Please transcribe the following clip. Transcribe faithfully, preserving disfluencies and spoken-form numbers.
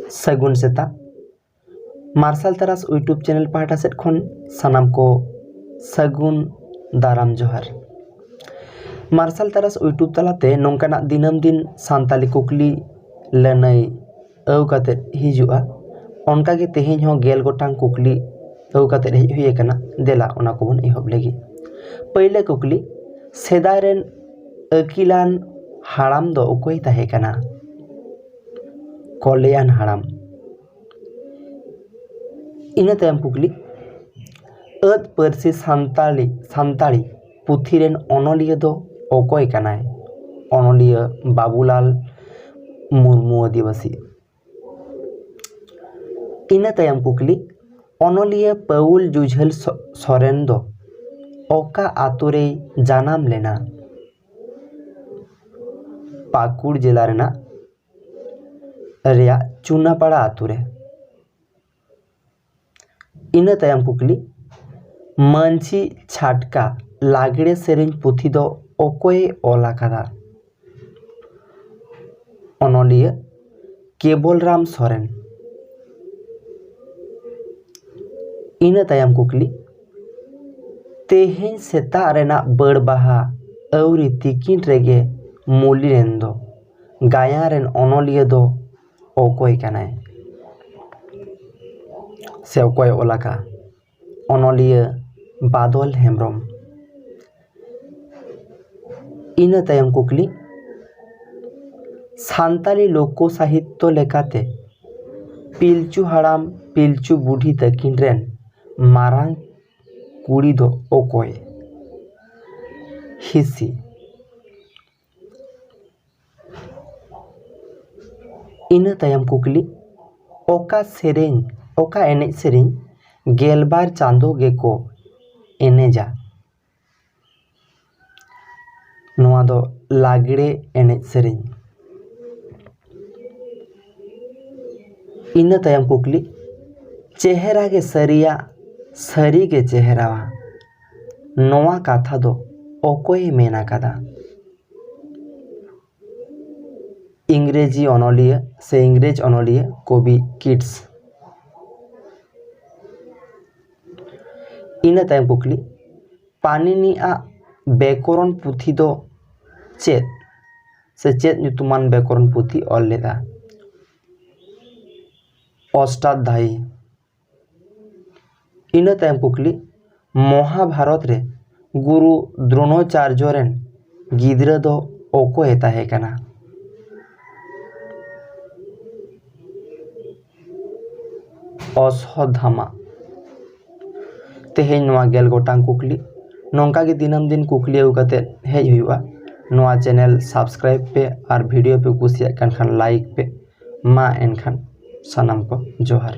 ᱥᱟᱹᱜᱩᱱ ᱥᱮᱛᱟᱜ᱾ ᱢᱟᱨᱥᱟᱞ ᱛᱟᱨᱟᱥ YouTube ᱪᱮᱱᱮᱞ ᱯᱟᱦᱴᱟ ᱥᱮᱫ ᱠᱷᱚᱱ ᱥᱟᱱᱟᱢ ᱠᱚ ᱥᱟᱹᱜᱩᱱ ᱫᱟᱨᱟᱢ ᱡᱚᱦᱟᱨ᱾ ᱢᱟᱨᱥᱟᱞ ᱛᱟᱨᱟᱥ YouTube ᱛᱟᱞᱟᱛᱮ ᱱᱚᱝᱠᱟᱱᱟᱜ ᱫᱤᱱᱟᱹᱢ ᱫᱤᱱ ᱥᱟᱱᱛᱟᱞᱤ ᱠᱩᱠᱞᱤ ᱞᱟᱹᱱᱟᱹᱭ ᱟᱹᱣ ᱠᱟᱛᱮᱫ ᱦᱤᱡᱩᱜᱼᱟ᱾ ᱚᱱᱠᱟᱜᱮ ᱛᱮᱦᱮᱧ ᱦᱚᱸ ᱜᱮᱞ ᱜᱚᱴᱟᱝ ᱠᱩᱠᱞᱤ ᱟᱹᱣ ᱠᱟᱛᱮᱫ ᱦᱮᱡ ᱦᱩᱭ ᱟᱠᱟᱱᱟ᱾ ᱫᱮᱞᱟ, ᱚᱱᱟ ᱠᱚᱵᱚᱱ ᱮᱦᱚᱵ ᱞᱮᱜᱮ᱾ ᱯᱟᱹᱭᱞᱟᱹ ᱠᱩᱠᱞᱤ, ᱥᱮᱫᱟᱭ ᱨᱮᱱ ᱟᱹᱠᱤᱞᱟᱱ ᱦᱟᱲᱟᱢ ᱫᱚ ᱚᱠᱚᱭ ᱛᱟᱦᱮᱸ ᱠᱟᱱᱟ? ᱠᱚᱞᱮᱭᱟᱱ ᱦᱟᱲᱟᱢ᱾ ᱤᱱᱟᱹ ᱛᱟᱭᱚᱢ ᱠᱩᱠᱞᱤ, ᱟᱹᱫ ᱯᱟᱹᱨᱥᱤ ᱥᱟᱱᱛᱟᱲᱤ ᱥᱟᱱᱛᱟᱲᱤ ᱯᱩᱛᱷᱤ ᱨᱮᱱ ᱚᱱᱚᱞᱤᱭᱟᱹ ᱫᱚ ᱚᱠᱚᱭ ᱠᱟᱱᱟᱭ? ᱚᱱᱚᱞᱤᱭᱟᱹ ᱵᱟᱵᱩᱞᱟᱞ ᱢᱩᱨᱢᱩ ᱟᱹᱫᱤᱵᱟᱹᱥᱤ᱾ ᱤᱱᱟᱹ ᱛᱟᱭᱚᱢ ᱠᱩᱠᱞᱤ, ᱚᱱᱚᱞᱤᱭᱟᱹ ᱯᱟᱹᱣᱩᱞ ᱡᱩᱡᱷᱟᱹᱞ ᱥᱚ- ᱥᱚᱨᱮᱱ ᱫᱚ ᱚᱠᱟ ᱟᱛᱳ ᱨᱮᱭ ᱡᱟᱱᱟᱢ ᱞᱮᱱᱟ? ᱯᱟᱹᱠᱩᱲ ᱡᱮᱞᱟ ᱨᱮᱱᱟᱜ ᱨᱮᱭᱟᱜ ᱪᱩᱱᱟᱯᱟᱲᱟ ᱟᱛᱳ ᱨᱮ᱾ ᱤᱱᱟᱹ ᱛᱟᱭᱚᱢ ᱠᱩᱠᱞᱤ, ᱢᱟᱹᱡᱷᱤ ᱪᱷᱟᱴᱠᱟ ᱞᱟᱜᱽᱲᱮ ᱥᱮᱨᱮᱧ ᱯᱩᱛᱷᱤ ᱫᱚ ᱚᱠᱚᱭᱮ ᱚᱞ ᱟᱠᱟᱫᱟ? ᱚᱱᱚᱞᱤᱭᱟᱹ ᱠᱮᱵᱚᱞᱨᱟᱢ ᱥᱚᱨᱮᱱ᱾ ᱤᱱᱟᱹ ᱛᱟᱭᱚᱢ ᱠᱩᱠᱞᱤ, ᱛᱮᱦᱮᱧ ᱥᱮᱛᱟᱜ ᱨᱮᱱᱟᱜ ᱵᱟᱹᱲ ᱵᱟᱦᱟ ᱟᱹᱣᱨᱤ ᱛᱤᱠᱤᱱ ᱨᱮᱜᱮ ᱢᱩᱞᱤᱱᱮᱱ ᱫᱚ ᱜᱟᱭᱟᱱ ᱨᱮᱱ ᱚᱱᱚᱞᱤᱭᱟᱹ ᱫᱚ ᱚᱠᱚᱭ ᱠᱟᱱᱟᱭ ᱥᱮ ᱚᱠᱚᱭ ᱚᱞ ᱟᱠᱟᱫᱼᱟ? ᱚᱱᱚᱞᱤᱭᱟᱹ ᱵᱟᱫᱚᱞ ᱦᱮᱢᱵᱨᱚᱢ᱾ ᱤᱱᱟᱹ ᱛᱟᱭᱚᱢ ᱠᱩᱠᱞᱤ, ᱥᱟᱱᱛᱟᱲᱤ ᱞᱳᱠᱚ ᱥᱟᱦᱤᱛᱛᱚ ᱞᱮᱠᱟᱛᱮ ᱯᱤᱞᱪᱩ ᱦᱟᱲᱟᱢ ᱯᱤᱞᱪᱩ ᱵᱩᱰᱷᱤ ᱛᱟᱹᱠᱤᱱ ᱨᱮᱱ ᱢᱟᱨᱟᱝ ᱠᱩᱲᱤ ᱫᱚ ᱚᱠᱚᱭ? ᱦᱤᱸᱥᱤ᱾ ᱤᱱᱟᱹ ᱛᱟᱭᱚᱢ ᱠᱩᱠᱞᱤ, ᱚᱠᱟ ᱥᱮᱨᱮᱧ, ᱚᱠᱟ ᱮᱱᱮᱡ ᱥᱮᱨᱮᱧ ᱜᱮᱞᱵᱟᱨ ᱪᱟᱸᱫᱳ ᱜᱮᱠᱚ ᱮᱱᱮᱡᱟ? ᱱᱚᱣᱟ ᱫᱚ ᱞᱟᱜᱽᱲᱮ ᱮᱱᱮᱡ ᱥᱮᱨᱮᱧ᱾ ᱤᱱᱟᱹ ᱛᱟᱭᱚᱢ ᱠᱩᱠᱞᱤ, ᱪᱮᱦᱨᱟ ᱜᱮ ᱥᱟᱹᱨᱤᱭᱟᱜ, ᱥᱟᱹᱨᱤ ᱜᱮ ᱪᱮᱦᱨᱟᱣᱟ, ᱱᱚᱣᱟ ᱠᱟᱛᱷᱟ ᱫᱚ ᱚᱠᱚᱭᱮ ᱢᱮᱱ ᱟᱠᱟᱫᱟ? ᱤᱝᱨᱮᱡᱤ ᱚᱱᱚᱞᱤᱭᱟᱹ ᱥᱮ ᱤᱝᱨᱮᱡᱽ ᱚᱱᱚᱞᱤᱭᱟᱹ ᱠᱚᱵᱤ ᱠᱤᱴᱥ᱾ ᱤᱱᱟᱹ ᱛᱟᱭᱚᱢ ᱠᱩᱠᱞᱤ, ᱯᱟᱱᱤᱱᱤᱭᱟᱜ ᱵᱮᱠᱚᱨᱚᱱ ᱯᱩᱛᱷᱤ ᱫᱚ ᱪᱮᱫ ᱥᱮ ᱪᱮᱫ ᱧᱩᱛᱩᱢᱟᱱ ᱵᱮᱠᱚᱨᱚᱱ ᱯᱩᱛᱷᱤ ᱚᱞ ᱞᱮᱫᱟ? ᱚᱥᱴᱟᱫᱷᱟᱭᱤ᱾ ᱤᱱᱟᱹ ᱛᱟᱭᱚᱢ ᱠᱩᱠᱞᱤ, ᱢᱚᱦᱟᱵᱷᱟᱨᱚᱛ ᱨᱮ ᱜᱩᱨᱩ ᱫᱨᱳᱱᱚᱪᱟᱨᱡᱚ ᱨᱮᱱ ᱜᱤᱫᱽᱨᱟᱹ ᱫᱚ ᱚᱠᱚᱭᱮ ᱛᱟᱦᱮᱸ ᱠᱟᱱᱟ? ᱚᱥᱦᱚᱫᱷᱟᱢᱟ᱾ ᱛᱮᱦᱮᱧ ᱱᱚᱣᱟ ᱜᱮᱞ ᱜᱚᱴᱟᱝ ᱠᱩᱠᱞᱤ᱾ ᱱᱚᱝᱠᱟ ᱜᱮ ᱫᱤᱱᱟᱹᱢ ᱫᱤᱱ ᱠᱩᱠᱞᱤ ᱟᱹᱜᱩ ᱠᱟᱛᱮ ᱦᱮᱡ ᱦᱩᱭᱩᱜᱼᱟ᱾ ᱱᱚᱣᱟ ᱪᱮᱱᱮᱞ ᱥᱟᱵᱥᱠᱨᱟᱭᱤᱵ ᱯᱮ ᱟᱨ ᱵᱷᱤᱰᱤᱭᱳ ᱯᱮ ᱠᱩᱥᱤᱭᱟᱜ ᱠᱟᱱ ᱠᱷᱟᱱ ᱞᱟᱭᱤᱠ ᱯᱮ᱾ ᱢᱟ ᱮᱱᱠᱷᱟᱱ ᱥᱟᱱᱟᱢ ᱠᱚ ᱡᱚᱦᱟᱨ᱾